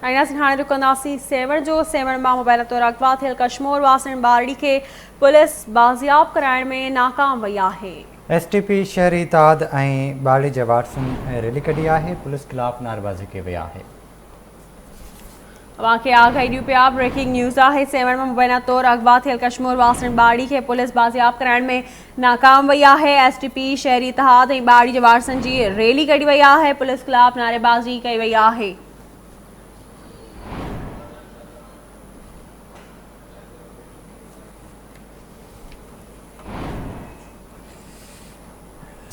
۽ ناظرين هاڻي رڪنداسين سيوهڻ جو، سيوهڻ مان مبينا طور اغوا ٿيل ڪشمور واسڻ ٻارڙي کي پوليس بازياب ڪرائڻ ۾ ناڪام وئي آهي. ايس ٽي پي شهري اتحاد ۽ ٻارڙي جي وارثن ريلي ڪڍي آهي، پوليس خلاف نعريبازي ڪئي وئي آهي. اوهان کي آگاهي ڏيون پيا بريڪنگ نيوز آهي سيوهڻ مان مبينا طور اغوا ٿيل ڪشمور واسڻ ٻارڙي کي پوليس بازياب ڪرائڻ ۾ ناڪام وئي آهي ايس ٽي پي شهري اتحاد ۽ ٻارڙي جي وارثن جي ريلي ڪڍي وئي آهي پوليس خلاف نعريبازي ڪئي وئي آهي.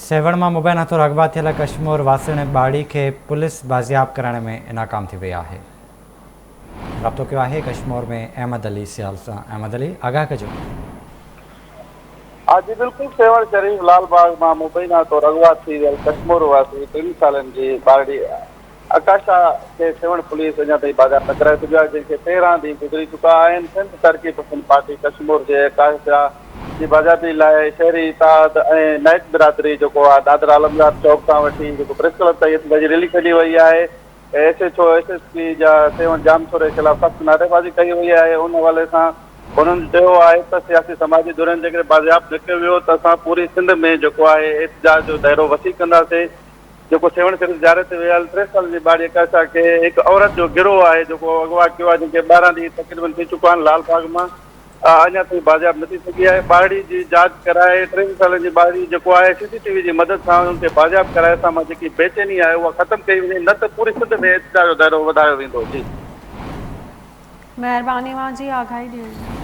سيوهڻ مان مبينا طور اغوا ٿيل ڪشمور واسڻ ٻارڙي کي پوليس بازياب ڪرائڻ ۾ ناڪام ٿي وئي آهي. رابطو ڪيو آهي ڪشمور ۾ احمد علي سيال سان احمد علي آگاهه ڪجو. ها جي بلڪل سيوهڻ شريف لال باغ مان مبينا طور اغوا ٿي ويل ڪشمور واسي ٽن سالن جي ٻارڙي اڪاشا کي سيوهڻ پوليس اڃا تائين بازياب نه ڪرائي سگهيو آهي جنهن کي 13 ڏينهن گذري چڪا آهن سنڌ ترقي پسند پارٽي ڪشمور جي اڪاشا جي بازيابي لاء شهري اتحاد ۽ نائچ برادري جيڪو آهي دادر عالمگار چوڪ کان وٺي جيڪو پريس ڪلب تائين احتجاجي ريلي ڪڍي وئي آهي S H O S S P جا سيوهڻ ڄامشوري خلاف سخت نعريبازي ڪئي وئي آهي ان حوالي سان هنن چيو آهي ته سياسي سماجي ڌرين جيڪڏهن بازياب نه ڪيو ويو ته اسان پوري سنڌ ۾ جيڪو آهي احتجاج جو دائرو وسيع ڪنداسين جيڪو سيوهڻ شريف زيارت تي ويل ٽي سالن جي ٻارڙي اڪاشا کي هڪ عورت جو گروهه آهي جيڪو اغوا ڪيو آهي جنهن کي 12 ڏينهن تقريبن ٿي چڪا آهن لال باغ مان اڃا تائين بازياب نه ٿي سگهي آهي ٻارڙي جي جاچ ڪرائي ٽن سالن جي ٻارڙي جيڪو آهي سي سي ٽي وي جي مدد سان ان کي بازياب ڪرائي اسان مان جيڪي بيچيني آهي اها ختم ڪئي وڃي نه ته پوري سنڌ ۾ احتجاج جو دائرو وڌايو ويندو جي. مهرباني اوهان جي آگاهي ڏيڻ جي.